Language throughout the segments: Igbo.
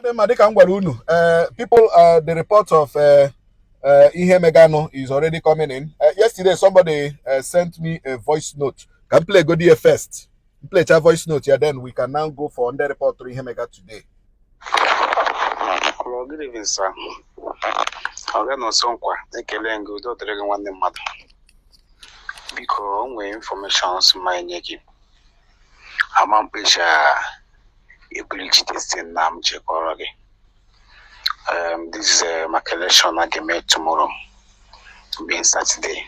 Ọ dị mma. Dịka m gwara unu, people, the report of ihe meganụ is already coming in. Yesterday somebody sent me a voice note. Ka m play godi ya first. M playcha voice note ya, then we can now go for ndị report ihe mega today. Hello, good evening, sir. Ọga nọ nkwa, ekele gị, udo dịrị gị, nwanne mmadụ. Biko, o nwere information sị ma enye gị. Ama mkpecha ebridge this thing na m chekọrọ gị. This is maka election a ga-eme tomorrow, being Saturday.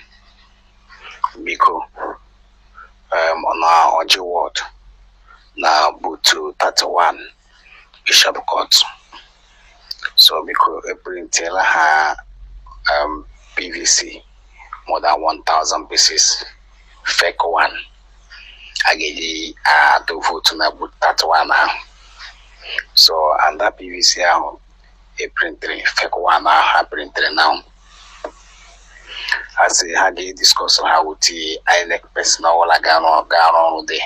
Biko, na Oji Ward na booth 31, Bishop Court. So biko, eprintela ha PVC more than 1000 pieces, fake one, a ga-eji atụ vote na booth 31 ahụ. So and that PVC ahụ eprintịrị, fake one ahụ ha printịrị now, ha sị ha ga-ediscuss ha with the INEC person ọbụla ga-arụ ọrụ dị.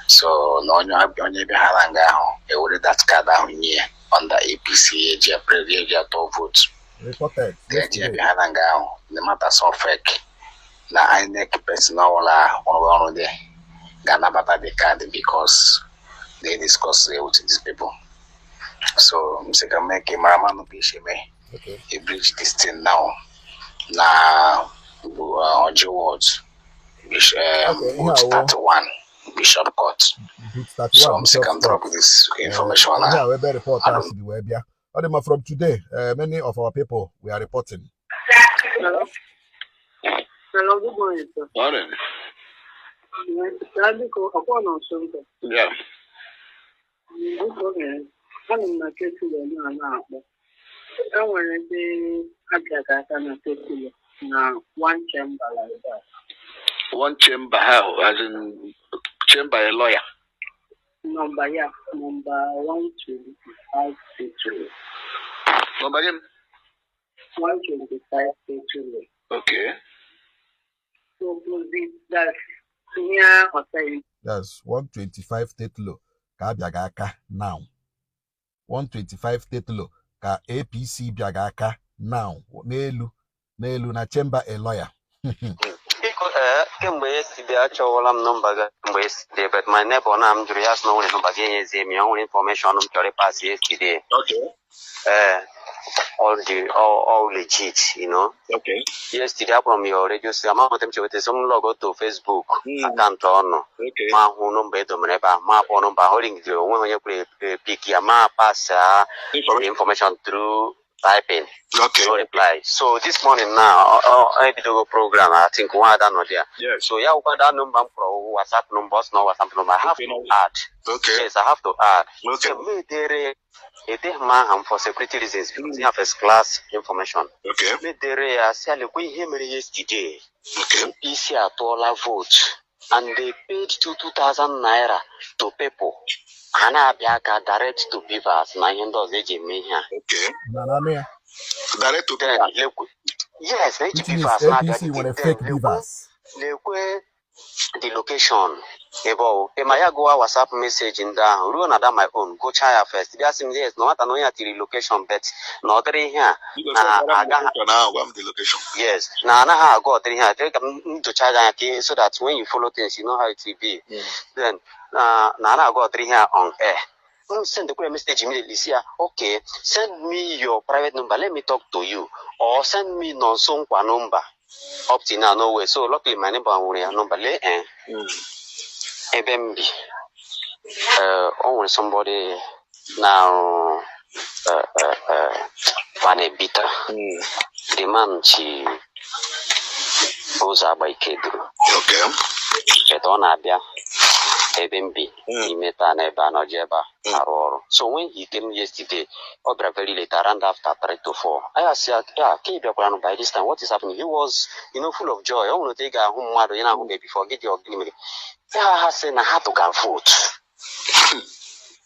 So na onye bịaghara nga ahụ, ewere that card ahụ nye ya under APC eji eji atọ vote. Reported eji yesterday. Bịaghara nga ahụ, the matter so fake na INEC person ọbụla rụrụ ọrụ dị ga-anabata the card because they discuss it with these people. So m sị ka m mee ka ị mara manụ ka esi eme a bridge this thing now na bụ Oji Ward, Okay, ihe booth awụ 31, Bishop Court. Booth So 31, m sị ka Bishop m drop Court. this information Ihe na a wee ebe report a siri wee bịa. Ọ dị mma. From today, many of our people, we are reporting. Hello. Hello, good morning, sir. Morning. Yeah, biko, ọkwa nọ nso nta. Yeah. Biko, anọ m na Ketulu na na-akpọ. E nwere ndị abịaghị aka na Ketulu na one chamber like that. One chamber how? As in chamber a lawyer? Number, ya, number 125 Ketulu. Number again? 125 Ketulu. Okay. So, that's near Hotel. That's 125 Tetlow ka abịaghị aka now. 125 Tetlow ka APC bịaghị aka now, n'elu n'elu na chamber a lawyer. Biko, kemgbe yesterday achọwala m nọmba gị mgbe yesterday, but my neighbor na m jụrụ ya sị na o nwere nọmba gị, enyezie m ya. O nwere information m chọrọ ịpass yesterday. All the all legit. Yesterday akpọrọ m your radio station, amaghị m cheweta, so m log to Facebook account ọnụ ma hụ nọmba edomere ebe ahụ, ma kpọọ nọmba ahụ, ringidere, onweghị onye kwere pick ya, ma pass the information through typing. No reply. So this morning now, ebidogo program, I think nwaada nọ there. So ya wụkwa that number m kpọrọ WhatsApp number, ọ sị na ọ WhatsApp number. I have to add. Yes, I have to add. So m edere, edeghị m aha m for security reasons because you have first class information. M edere ya sị ya lekwa ihe mere yesterday. APC atụọla vote and they paid 2,000 naira to people. Ha na-abịa aka direct to BVAS na ihe ndị ọzọ eji eme ihe a. Na na anụ ya. Direct to Then lekwe, yes, na eji Which means BVAS na-abịa. APC nwere Then fake lekwe BVAS. Lekwe the location ebe ọ ị ma ya gụwa WhatsApp message ndị ahụ ruo na that my own, gụchaa ya first, bịa sị m yes, na nwata na onye a tiri location, but na ọ dịrị ihe a Biko, na send m agaghị location ahụ, gwa m the location. Yes, na anaghị agụ ọdịrị ihe a. Chere ka m jụchaa gị anya ka so that when you follow things, you know how it will be. Then na na-agụ ọdịrị ihe a on air. M send the message immediately, si ya, "Okay, send me your private number, let me talk to you, or send me Nonso Nkwa number." Up till now, no way. So luckily my neighbor nwere ya number. Lee, ebe m bi, o nwere somebody na-arụ panel beater. The man chi ụzọ agba ike duru. But ọ na-abịa ebe m bi n'ime taa na ebe a nọji ebe a arụ ọrụ. So when he came yesterday, ọ bịara very late, around after 3 to 4. I asked ya, ya ka ị bịakwara by this time, what is happening? He was full of joy. Ọ nwere otu ị ga-ahụ mmadụ ị na-ahụbe before gị dị ọgịnị mere ya. Ha sị na ha tụga vote,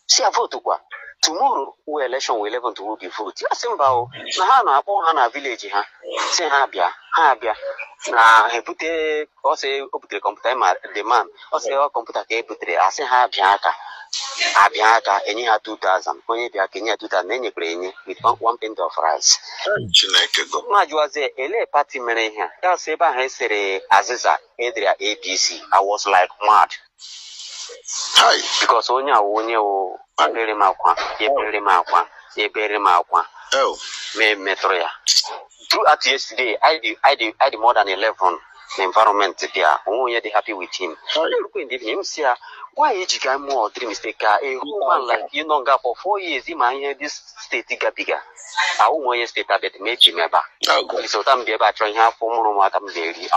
si ya vote kwa. Tomorrow wụ election, wụ 11 to will vote. Ya sị mba o, na ha na-akpọ ha na village ha, si ha bịa, ha bịa na ha ebute. Ọ sị o butere kọmputa ma the man, ọ sị ọ kọmputa ka e butere. Asị ha bịa aka, abịa aka, enye ha 2000. Onye bịa ka enye ya 2000 na enyekwara enye with one pint of rice. Chineke go. Ma jụwazie, elee party mere ihe a? Ya sị ebe ahụ esere azịza edere ya APC. I was like mad. Hi. Because onye a wụ onye wụ ebere m akwa, ebere m akwa, ebere m akwa. Oh. Me metụrụ ya. Throughout yesterday, I dị more than 11 na environment there. Onwe onye dị happy with him. Erukwe in the evening, m si ya, why eji ga mụọ dịrị mistake ka a whole man like you nọ nga for 4 years, ma ihe this state gabiga? Ahụ m onye steeti Abịa, ma eji m ebe a. Oh, God. At least ụta m bi ebe a chọrọ ihe afọ mụrụ ụmụaka m ga-eri.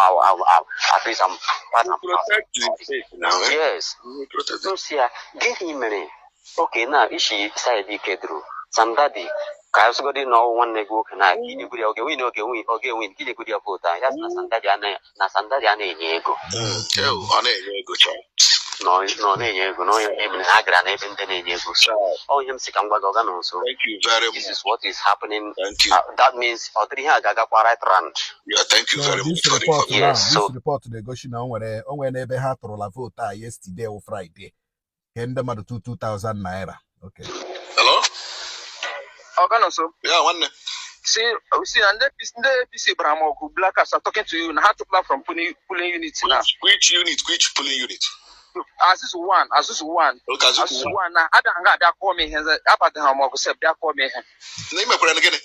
At least I'm part and parcel. Protect the state now, eh? Yes. Protect M si ya, gịnị mere oke na ishi side Ikeduru Samdadi ka asụgodi na ọwụ nwanne gị nwoke na gịnị ya oge win, oge win, oge win, gịnị gwuri ya vote ahụ? Ya sị na Sandadi anaghị, na Sandadi a na-enye ego. Oh, ọ na-enye ego cha. Na ọ na-enye ego, na onye ebe ha gara na ebe ndị na-enye ego. So ọ ihe m si ka m gwa gị, ọga nọ nso. Thank you very This much. is what is happening. Thank you. That means ọ dịrị ihe a ga-agakwa right round. Yeah, thank you So very this much for the report information. now, Yes, this report na-egosi na o nwere n'ebe ha tụrụla vote a yesterday wụ Friday, ke ndị mmadụ 2000 naira. Okay. Hello? Oga nso. Yeah, nwanne. See, na ndị APC, ndị APC gbara m ọgụ black. As I'm talking to you na ha chụpụla from polling unit na. Which unit? Which polling unit? Azuzu 1, Azuzu 1. Okay, Azuzu. Azuzu 1 na abịa nga abịa kụọ m ihe, abata ha m ọgụ sef, bịa kụọ m ihe. Na imekwara na gịnị?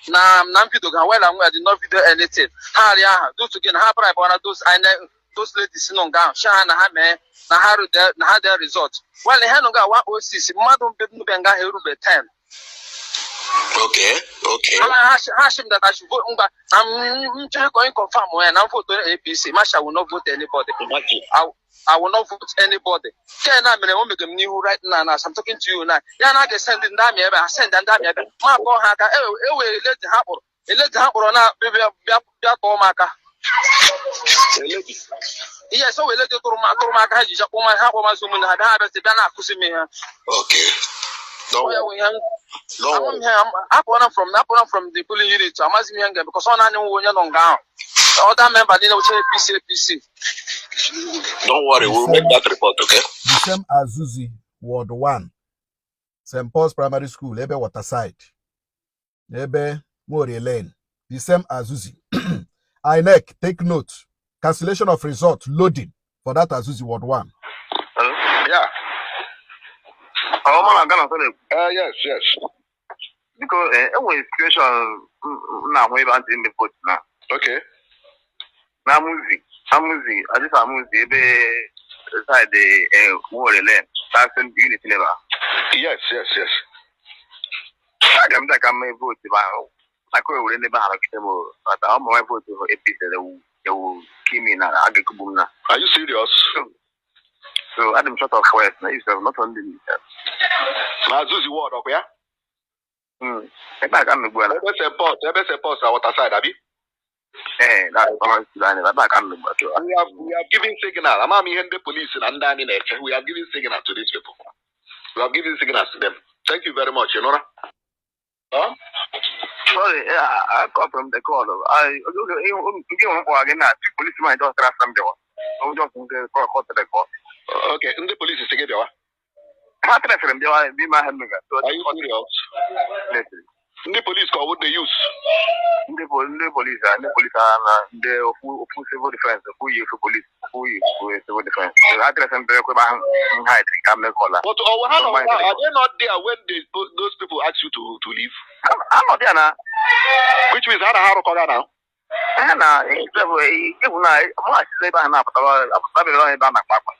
Na video ga well and well, I did not video anything. Ha arịa aha those again, ha bribe na those INEC, those ladies nọ nga ahụ, shi ha na ha mee na ha rude na ha dee result. Well, ihe nọ nga 106 mmadụ mbe nga ahụ erube 10. Ha shi m that I should vote ngwa na m chere ka onye confirm ya na m vote APC. Masha will not vote anybody. Imagine. I will not vote anybody. Ke na mere o mege m n'ihu right now na as I'm talking to you now. Ya na ga send ndị army ebe ha, send ndị army ebe ma kpọọ ha aka ewe eledi ha kpọrọ, eledi ha kpọrọ na bịa bịa bịa tụọ m aka. A lady. Yes, o wee lady tụrụ m aka, ha ji kpọọ m, ha kpọọ mazi ụmụnne ha bịa, ha bịa bịa na-akụzi m ihe. Okay. Don't Ọ ya worry. wụ ihe m Don't ama m worry. ihe apụọla m from the polling unit. Amaghị m ihe m ga because ọ naanị nwe onye nọ nga ahụ. Other member niile wuche APC, APC. Don't worry. The We'll make same that report, okay? The same Azuzi Ward 1, St. Paul's Primary School, ebe Waterside, ebe Morie Lane, the same Azuzi. INEC, take note. Cancellation of result loading for that Azuzi Ward 1. Hello? Yeah. Ọ ma na Ghana sọrọ. Yes. Biko, enwere situation m na-ahụ ebe a ntị ndị vote na na Amuzi, Amuzi, Ajisa Amuzi, ebe side Nwore Lane, that unit ebe a. Yes. Aga m ka m mee vote ebe ahụ. Aka ewere ndị be ha nọgide m, but ọ ma vote for APC, they will kill me na a ga-ekugbu m na. Are you serious? So adị m short of words na if not only Na Azuzi Ward, ọkwa ya? Ebe a ka m nọ ugbu a na. Ebe St. Paul's, ebe St. Paul's na Waterside, abi? Ee, na ebe a ka m nọ ugbu a. So, We have given signal. Ama m ihe ndị police na ndị anyị na-eche. We have given signal to these people. We have given signals to them. Thank you very much, Nora. Huh? Sorry, yeah, I called from the call. I okay, nke nwe mkpọrọ gị na two policemen just tara m bịawa. O just nke call to the call. Okay, ndị police si gị bịawa. Ha tresịrị m bịawa n'ime ahịa mmega. So, Are you serious? Ndị police ka ọ bụ the youth? Ndị police a na ndị ofu civil defense, ofu yi ofu police, ofu yi ofu civil defense. So, ha tresịrị m bịawa ebe ahụ m hide ka m mekọla. But oh, how long, are they not there when those people ask you to leave? Anọ dị ya na. Which means ha na ha arụkọga now. Ha na egwu na mụ achịza ebe ahụ na-apụtara apụtabere ebe a na-akpa akpa.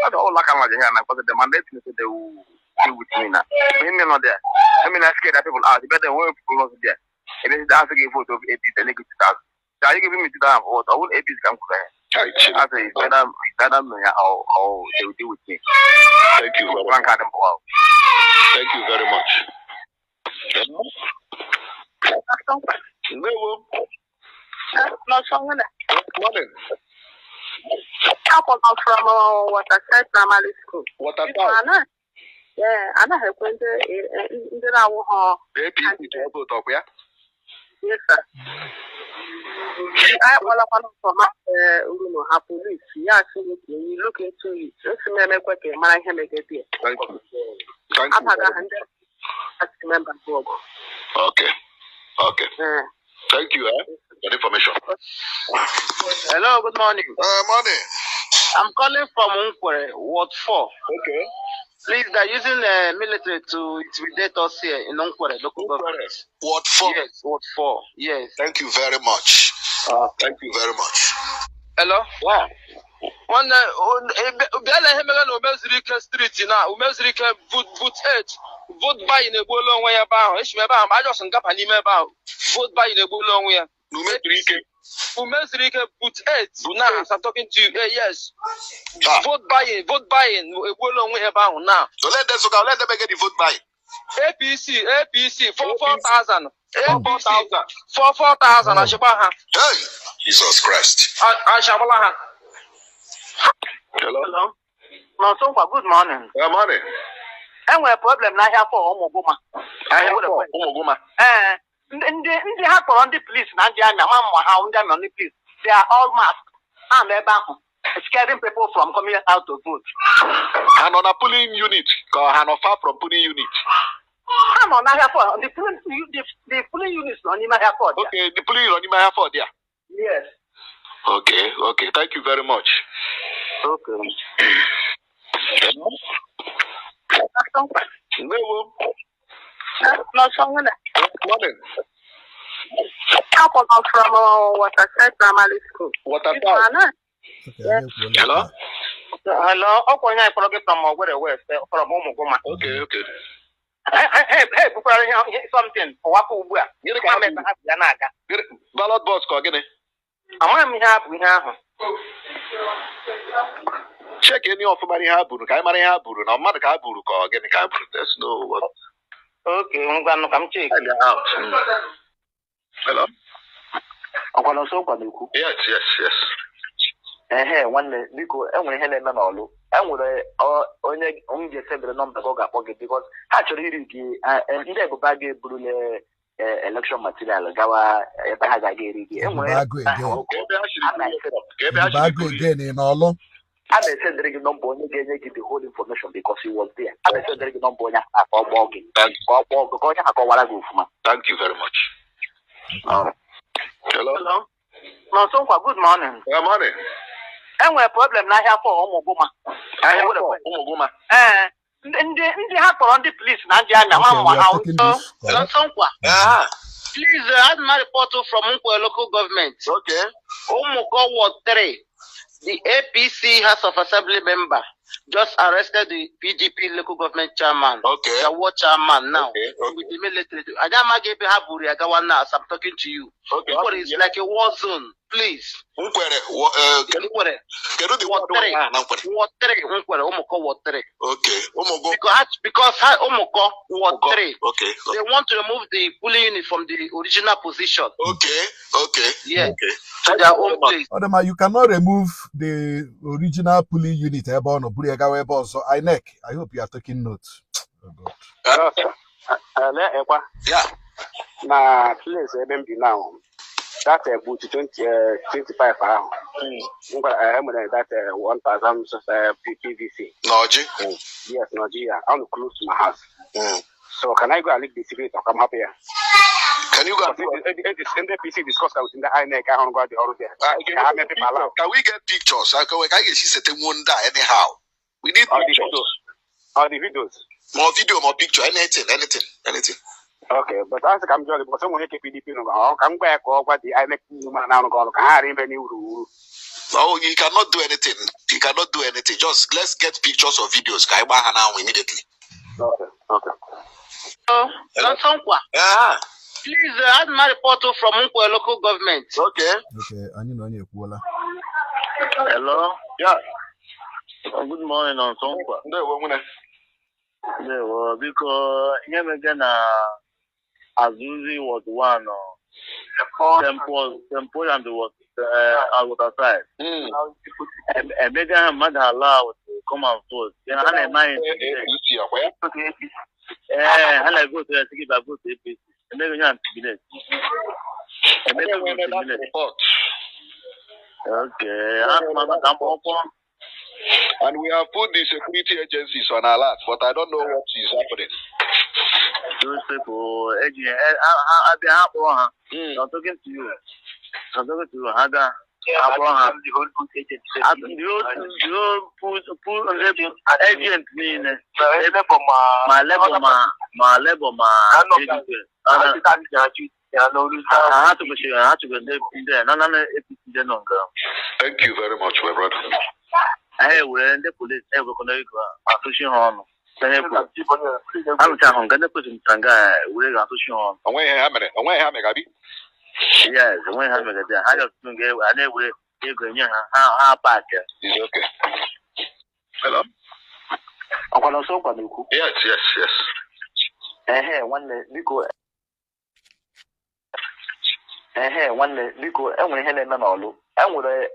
Ọ dị ụlọ aka nwaji ha na because the mandate is they will deal with me now. When me not there, I mean, I scare that people out. Better when people not there. If they ask you vote of APC, then they give 2,000. So are you giving me 2,000 vote? I will APC come to Hi, I say it's better me or they will deal with me. Thank you very much. One card and wow. Thank you very much. Ndewo. Good morning. Akpọrọ from Waterside Primary School. Waterside. Biko, Ee, anaghị ekwe ndị ndị na-awụ ha. APC tụọ vote, ọkwa ya? Yes, sir. Anyị kpọlakwana informer uru ha polisi ya asị gị ka you look into it. Esi m emekwe ka ị mara ihe megide ya. Thank you. Thank you. Abaga ha ndị party member bụ ọgụ. Okay. Ee. Thank you for the information. Hello, good morning. Morning. I'm calling from Nkwere, Ward 4. Okay. Please, they're using military to intimidate us here in Nkwere, local government. Ward 4. Yes, Ward 4. Yes. Thank you very much. Thank you very much. Hello? Yeah. Nwanne, bịa na ihe mere na Umezurike Street, na Umezurike booth 8, vote buying egbuola onwe ya ebe ahụ. Esi m ebe ahụ ma ajọs ngaba n'ime ebe ahụ, vote buying egbuola onwe ya. Umezurike. Umezurike booth 8 now, as I'm talking to you. Yes. Ah. Vote buying, vote buying egbuola onwe ya ebe ahụ now. So let them, so let them get the vote buy. APC, APC 4 4,000, APC 4 4,000, achịkwa ha. Hey, Jesus Christ. Achagbala ha. Hello. Hello. Nọnso, good morning. Good morning. Enwere problem n'ahịa afọ Ụmụgụma. Ahịa afọ Ụmụgụma. Ee, ndị ha kpọrọ ndị police na ndị army, ama mma ha ndị army, ndị police. They are all masked. Ha nọ ebe ahụ scaring people from coming out to vote. Ha nọ na polling unit ka ha nọ far from polling unit? Ha nọ n'ahịa afọ, the polling units nọ n'ime ahịa afọ. Okay, the polling unit n'ime ahịa afọ dị a. Yes. Okay. Thank you very much. Okay. Hello? Ndewo. Nọnso nwere. Good morning. Akpọrọ from Waterside Primary School. Waterside. Okay, anyị ekwuola. Hello? Hello, ọkwa onye anyị kpọrọ gị from Owerri West, from Ụmụgụma. Okay. Ha ebukwara ihe something pụwakwa ugbu a. Gịnị ka ha Ama ebe ha bụ ya na-aga. Ballot box ka ọ gịnị? Amaghị m ihe ha bụ ihe ahụ. Check any ọfụma ihe ha buru ka anyị mara ihe ha buru, na mmadụ ka ha buru ka ọ gịnị ka ha buru. There's no what. Okay, ngwanụ, ka m check. Out. Hello? Ọkwa na nso nkwa na-ekwu. Yes. Ehe, nwanne, biko, enwere ihe na-eme n'ọlụ. Enwere onye m ga-esendịrị nọmba ka ọ ga-akpọ gị, because ha chọrọ iri gị. Ndị Ebube ga-eburule election material gawa ebe ha ga-aga eri gị. Enwere Ebube Agụ again. Ka ebe ha siri buru, ka ebe ha Ebube siri Agụ buru. again ị n'ọlụ. A na-esendịrị gị nọmba onye ga-enye gị the whole information, because he was there. A na-esendịrị gị nọmba onye ahụ ka ọ kpọọ gị. Thank you. Ka ọ kpọọ gị, ka onye ahụ kọwara gị ofuma. Thank you very much. Hello? Hello. Nọnso nkwa, good morning. Good morning. Enwere problem n'ahịa afọ Ụmụgụma. Ahịa afọ Ụmụgụma. Ee, ndị ha kpọrọ ndị police na ndị army, ama Okay, mma we ha. are taking this call. Nọnso nkwa. Ah, Please, add my report from Nkwere local government. Okay. Umuko Ward 3. The APC House of Assembly member just arrested the PDP local government chairman. Okay. The ward chairman now. Okay. With the military. Anyị amaghị ebe ha buru ya gawa now as I'm talking to you. Okay. Nkwere is like a war zone. Please. Nkwere, kedu Nkwere. kedu the Ward ward 3. ahụ na Nkwere? Ward 3 Nkwere. Umuko Ward 3. Okay. Ụmụgụ. Because ha, Umuko Ward 3. Okay. They want to remove the polling unit from the original position. Okay. Yeah. Okay. To their own place. Ọ dị mma, you cannot remove the original polling unit ebe ọ nọ buru ya gawa ebe ọzọ. INEC, I hope you are taking note. Oh God. Ele ekwa. Yeah. Na place ebe m bi now, that booth 20, 25 ahụ. Ngwa enwere that 1000 PVC. N'ọjị. Yes, Nigeria. I'm close to my house. So can I go and leak the secret or come happy here? Can you go and Ndị APC discuss with ndị INEC ahụ ngwa dị ọrụ there. Ka ha mee paper allow. Can we get pictures? Can I get sete wonder anyhow? We need All the pictures. videos. All the videos. More video, more picture, anything, anything, anything. Okay, but asị ka m jụọ gị because ụmụ nwoke PDP nọ ọ ka m gwa ya ka ọ gwa the INEC woman na-arụ ọrụ ka ha ghara ime n'uru uru. No, you cannot do anything. You cannot do anything. Just let's get pictures or videos. Ka anyị gbaa ha now immediately. Okay. Nọnso nkwa. Ah, Please, add my report from Nkwere local government. okay. Okay, anyị na onye ekwuola. Hello. Yeah. Good morning, Nọnso nkwa. Ndewo nwune. Ndewo, biko, ihe mege na Azuzi Ward 1. St. Paul, St. Paul and the water side. Emega ha mmadụ allow to come and vote. Then ha na-eme anyị intimidate. APC akwa ya? Ee, ha na-evote ya sị gị bịa vote APC. Emega onye intimidate. Emega Enwere that intimidate. report. Okay, ha ma ka mkpọkpọ. And we have put the security agencies on alert, but I don't know what is happening. Those people, eji abịa ha kpọrọ ha. I'm talking to you. I'm talking to you. Ha bịa ha kpọrọ ha. The whole agent niile. Ma Labour ma Labour ma ADP. Ha tụkwesịrị ha tụkwesịrị ndị na APC ndị nọ nga. Thank you very much, my brother. Ha ewere ndị polisi ewekọna ego ha atụchi ha ọnụ. Ha kwuru. Ha rụcha ahụ nga ndị polisi mụtara nga were ga atụchi ha ọnụ. Onwe ihe ha mere, onwe ihe ha mere, abi? Yes, enweghị ha megide ha just nga a na-ewere ego enye ha ha park. It's okay. Hello? Ọkwa na ọsọ nkwa na-ekwu. Yes. Ehe, nwanne, biko. Ehe, nwanne, biko, enwere ihe na-eme n'ọlụ. Enwere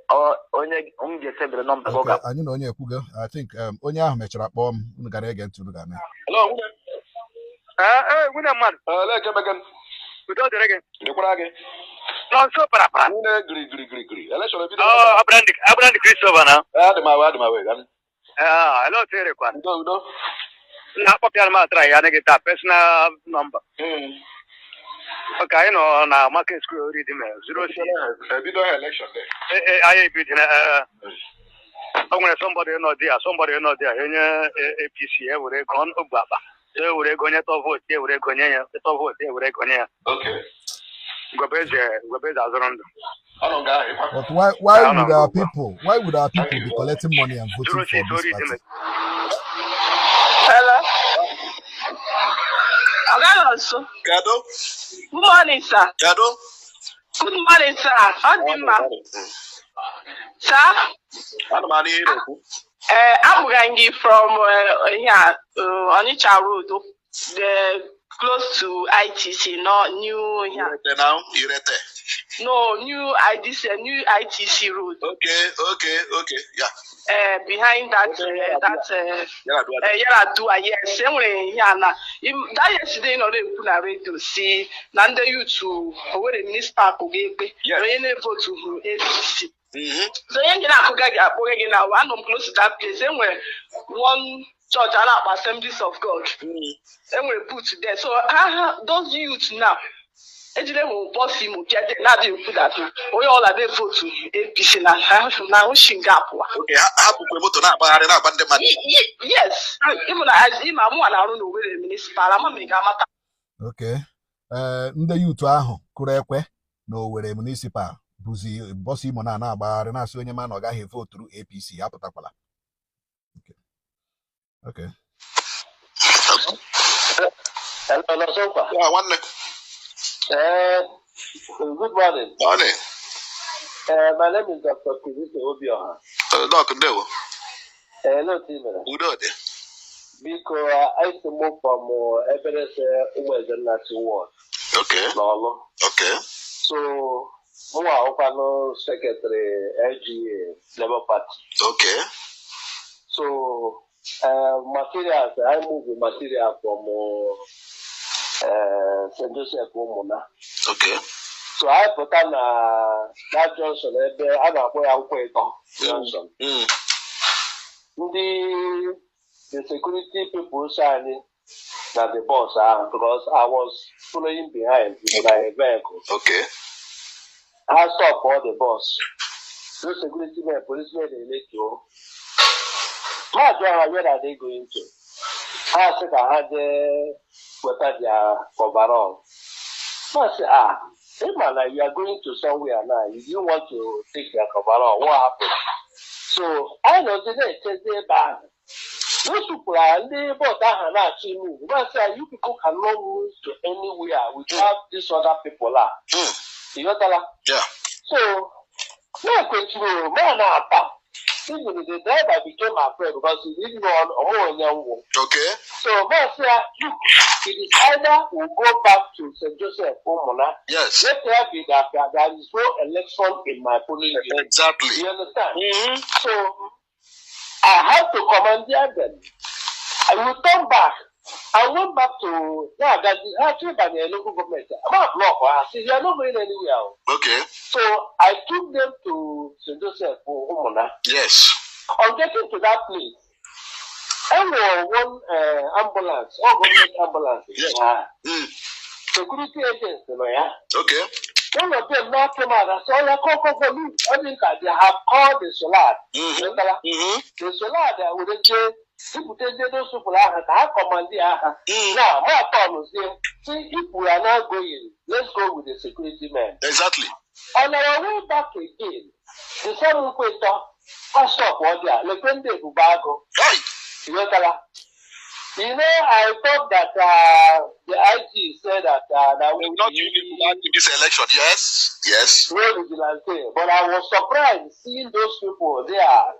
onye m ga-esebere nọmba gị. Okay, anyị na onye ekwugo. I think onye ahụ mechara kpọọ m. Unu gara ege ntị, unu ga-anụ. Hello, nwunye. Ee, nwunye mmadụ. Olee nke mege? Udo dịrị gị. Dịkwara gị. Nọ nso parapara. Nwunye giri giri giri giri. Election ebido. Ọ Abraham Christopher na. Adị m awe, adị m awe. Ee, hello, terekwa. Udo, udo. Na akpọpịara m atara ya anaghị taa personal number. Okay, anyị nọ na market square ori dị mere 06. Ebido ha election day. Ee, anyị ebido na o nwere somebody nọ dị ya, somebody nọ dị ya onye APC ewere ego ogbu akpa ewere ego onye tọ vote, ewere ego nye ya tọ vote, ewere ego nye ya. Ngwebeze Ngwebeze azụrụ ndụ. Anọ nga ahụ ịkwa. But why I don't would know. our people why would our people be collecting money and voting 06 for this ori dị party? mere. Hello. Oga Nonso. Kedu? Good morning, sir. Kedu? Good morning, sir. Ọ dị mma. Sir, Ana m anụ ihe ị na-ekwu. eh, akpụga m gị from here, Onitsha Road, the close to ITC, not new here. Irete now, Irete. No, new IDC, new ITC Road. Okay. Yeah. Behind that Yaradua. Yaradua, yes. Enwere ihe a na that yesterday nọ na-ekwu na redio si na ndị youth Owerri municipal ga-ekpe na onye na-evotu hụrụ APC. So onye nke na-akụga gị akpọghị gị na anọ m close to that place. Enwere one church a na-akpọ Assemblies of God. Enwere booth there. So ha those youth now ejide m bus Imo bịa there na-abịa ekwu that na onye ọla na-evotu APC na na ushi nga apụwa. Okay, ha hapụkwa moto na-agbagharị na-agba ndị mmadụ. Yes, ịmụ na ịma mụnwa na-arụ n'Owerri municipal, ama m ị ga-amata. Okay. Ee, ndị youth ahụ kụrụ ekwe na Owerri municipal bụzi bus Imo na na-agbagharị na-asị onye ma na ọ gaghị voturu APC apụtakwala. Okay. Hello, Nọsọkwa. Yeah, nwanne. Good morning. Morning. My name is Dr. Kizito Obioha. Doc, ndewo. Hello, Timere. Udo dị. Biko, I move from Eberese Umueze Nnachi Ward n'Ọlụ. So, mụ ahụkwanụ secretary LGA Labour Party. So, materials, I move the material from St. Joseph Ụmụna. So, I pụta na that junction ebe a na-akpọ ya Nkwọ Ịtọ junction. Ndị the security people so anyị na the bus ahụ because I was following behind with my vehicle. Ha stop all the bus. Those security men, policemen na-eletuo. Ha jụọ ha, "Where are they going to?" Ha sị ka ha jee weta their coverall. Ha sị, "Ah, ịma na you are going to somewhere now, you want to take their coverall, what happened?" So, anyị nọzi na-echezi ebe ahụ. Those people are ndị bus ahụ na-achọ move. Masị ya, "You people cannot move to anywhere without these other people are." Ị ghọtala? Yeah. So, na-ekwechiri ma na-ata. Even the driver became afraid because he didn't know ọmụ onye nwụ. So ma sị ya, "Look, it is either we go back to St. Joseph Umuna, let there be that there is no election in my polling unit." You understand? So I had to commandeer them. I will turn back. I went back to now that the actually by the local government. I'm not block. I said, "You are not going anywhere." So I took them to St. Joseph Umuna. On getting to that place, I was one ambulance, all government ambulance. Security agents, yeah. One of them now came out and said, "Oh, yeah, call, call, call me." I think they have called the Solar. The Solar that would say, butezie those people ahụ ka ha commandeer ha. Now, ma tọnụzie, see, if we are not going, let's go with the security men. On our way back again, the same Nkwetọ, ha stop ọ dị a, lekwe ndị Ebube Agụ. Ịghọtara? I thought that the IG said that They will not use it in this election. Yes. No vigilante, but I was surprised seeing those people there.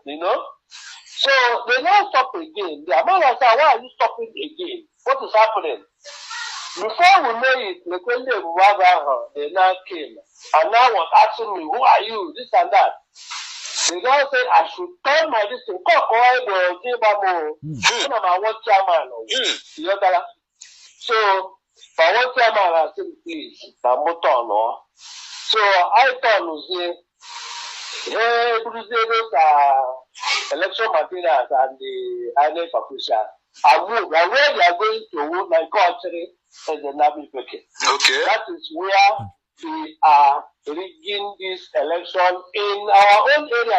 So they now stop again. The man said, "Why are you stopping again? What is happening?" Before we know it, Lekwende Ebubaga, they now came and now was asking me, "Who are you? This and that." They now said I should turn my this thing. Call call. I'm one chairman. You know that? So, my one chairman, I said, "Please, na motor no." So I turn say, hey, those election materials and the INEC officials. I move. And where they are going to, like country, is the Nabi Peke. That is where we are rigging this election in our own area.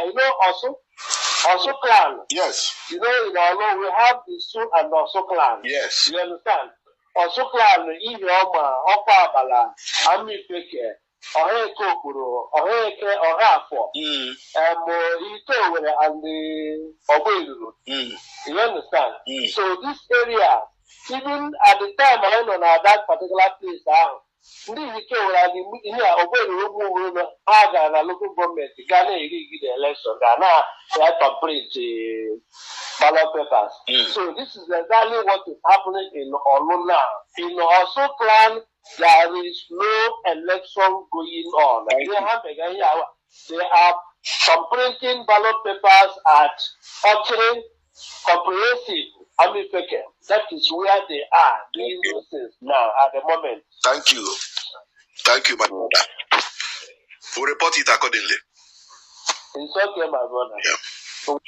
Also clan. In our law, we have the Su and Orsu clan. You understand? Orsu clan, Ihioma, Ọkwa Abala, Amifeke, Ọhaeke Okporo, Ọhaeke, Ọhafọ, Ite Owere and the Ogboeluru. You understand? So this area, even at the time I nọ na that particular place ahụ, ndị Ike Owere and ihe a Ogboeluru ugwu ugwu ha gara na local government gaa na-eri the election, ga na print ballot papers. So this is exactly what is happening in Orlu now. In Orsu clan, there is no election going on. Thank They have they are printing ballot papers at Ochiri Comprehensive Amifeke. That is where they are doing those things now at the moment. Thank you. Thank you, my brother. We'll report it accordingly. It's okay, my brother.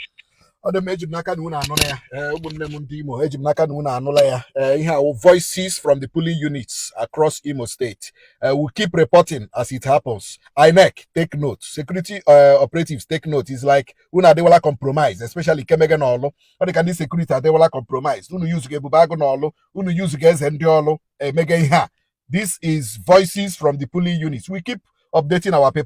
Ọ dị m, eji m n'aka na unu anụla ya. Ee, ụmụnne m ndị Imo, eji m n'aka na unu anụla ya. Ee, ihe awụ voices from the polling units across Imo State. We'll keep reporting as it happens. INEC, take note. Security operatives, take note. It's like unu adịwala compromise, especially Kemege na Ọlụ. Ọ dị ka ndị security adịwala compromise. Unu use ga Ebube Agụ na Ọlụ, unu use ga eze ndị Ọlụ emege ihe a. This is voices from the polling units. We keep updating our people.